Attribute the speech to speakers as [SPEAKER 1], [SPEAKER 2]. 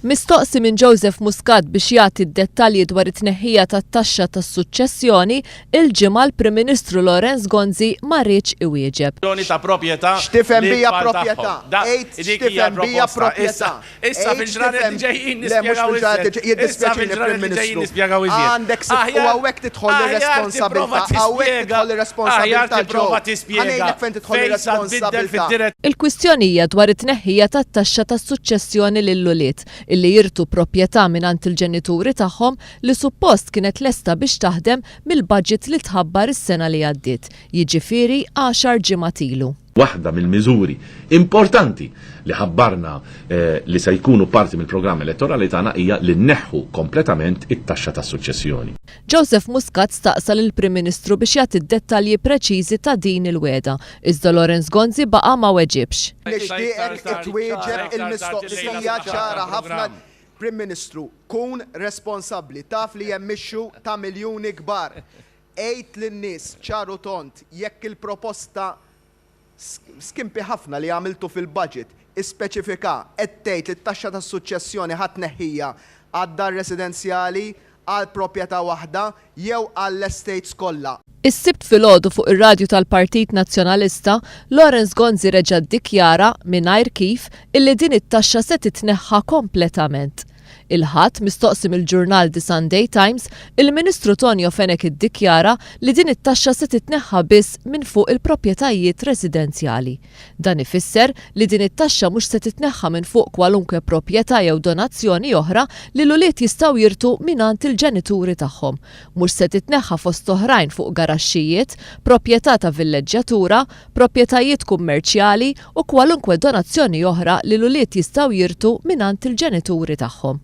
[SPEAKER 1] Mistoqsi minn Joseph Muscat biex jagħti d-dettalji dwar it-tneħħija tat-taxxa tas-suċċessjoni, il-Ġimgħa l-Prim Ministru Lawrence Gonzi ma riedx iwieġeb.
[SPEAKER 2] Ta' proprjetà
[SPEAKER 3] X'tifhem bija
[SPEAKER 2] lit-tfal
[SPEAKER 3] proprjetà?
[SPEAKER 2] tagħhom. Da,
[SPEAKER 3] Għid
[SPEAKER 2] dik hija
[SPEAKER 3] x'tifhem bija
[SPEAKER 2] l-proposta.
[SPEAKER 3] proprjetà.
[SPEAKER 2] Issa, issa
[SPEAKER 3] Għid
[SPEAKER 2] fil-ġranet
[SPEAKER 3] x'tifhem
[SPEAKER 2] li ġejjin
[SPEAKER 3] Le, mhux
[SPEAKER 2] nispjegaw
[SPEAKER 3] fil-ġranet li
[SPEAKER 2] iżjed.
[SPEAKER 3] ġej-
[SPEAKER 2] Issa
[SPEAKER 3] jiddispjaċini
[SPEAKER 2] fil-ġranet
[SPEAKER 3] Prim
[SPEAKER 2] li ġejjin
[SPEAKER 3] Ministru.
[SPEAKER 2] nispjegaw iżjed.
[SPEAKER 3] Għandek u
[SPEAKER 2] Aħjar,
[SPEAKER 3] hawnhekk tidħol
[SPEAKER 2] aħjar
[SPEAKER 3] ir-responsabilità,
[SPEAKER 2] tipprova
[SPEAKER 3] hawnhekk
[SPEAKER 2] tispjega,
[SPEAKER 3] tidħol
[SPEAKER 2] aħjar
[SPEAKER 3] ir-responsabilità
[SPEAKER 2] tipprova
[SPEAKER 3] Joe. Ħa
[SPEAKER 2] tispjega
[SPEAKER 3] ngħidlek fejn tidħol
[SPEAKER 2] fejn sa tbiddel
[SPEAKER 3] ir-responsabilità.
[SPEAKER 2] fid-direzzjoni.
[SPEAKER 1] Il-kwistjoni hija dwar it-tneħħija tat-taxxa tas-suċċessjoni lill-ulied illi jirtu proprjetà mingħand il-ġenituri tagħhom li suppost kienet lesta biex taħdem mill-budget li tħabbar is-sena li għaddiet, jiġifieri għaxar ġimgħat ilu.
[SPEAKER 4] Waħda mill-miżuri importanti li ħabbarna li se jkunu parti mill-programm elettorali tagħna hija li nneħħu kompletament it-taxxa tas-suċċessjoni.
[SPEAKER 1] Joseph Muscat staqsa lill-Prim Ministru biex jagħti d-dettalji preċiżi ta' din il-wegħda, iżda Lawrence Gonzi baqa' ma weġibx.
[SPEAKER 3] Nixtieqek twieġeb il-mistoqsija ċara ħafna. Prim Ministru, kun responsabbli. Taf li hemm issue ta' miljuni kbar. Għid lin-nies ċar u tond jekk il-proposta skimpi ħafna li għamiltu fil-budget, ispeċifika, qed tgħid li t-taxxa tas-suċċessjoni ħa tneħħija għad-dar residenzjali, għal proprjetà waħda jew għall-estates kollha.
[SPEAKER 1] Is-Sibt filgħodu fuq ir-radju tal-Partit Nazzjonalista, Lawrence Gonzi reġa' ddikjara, mingħajr kif, illi din it-taxxa se titneħħa kompletament. Il-Ħadd, mistoqsi mill-ġurnal The Sunday Times, il-Ministru Tonio Fenech iddikjara li din it-taxxa se titneħħa biss minn fuq il-proprjetajiet residenzjali. Dan ifisser li din it-taxxa mhux se titneħħa minn fuq kwalunkwe proprjetà jew donazzjoni oħra li l-ulied jistgħu jirtu mingħand il-ġenituri tagħhom. Mhux se titneħħa fost oħrajn fuq garaxxijiet, proprjetà ta' villeġġjatura, proprjetajiet kummerċjali u kwalunkwe donazzjoni oħra li l-ulied jistgħu jirtu mingħand il-ġenituri tagħhom.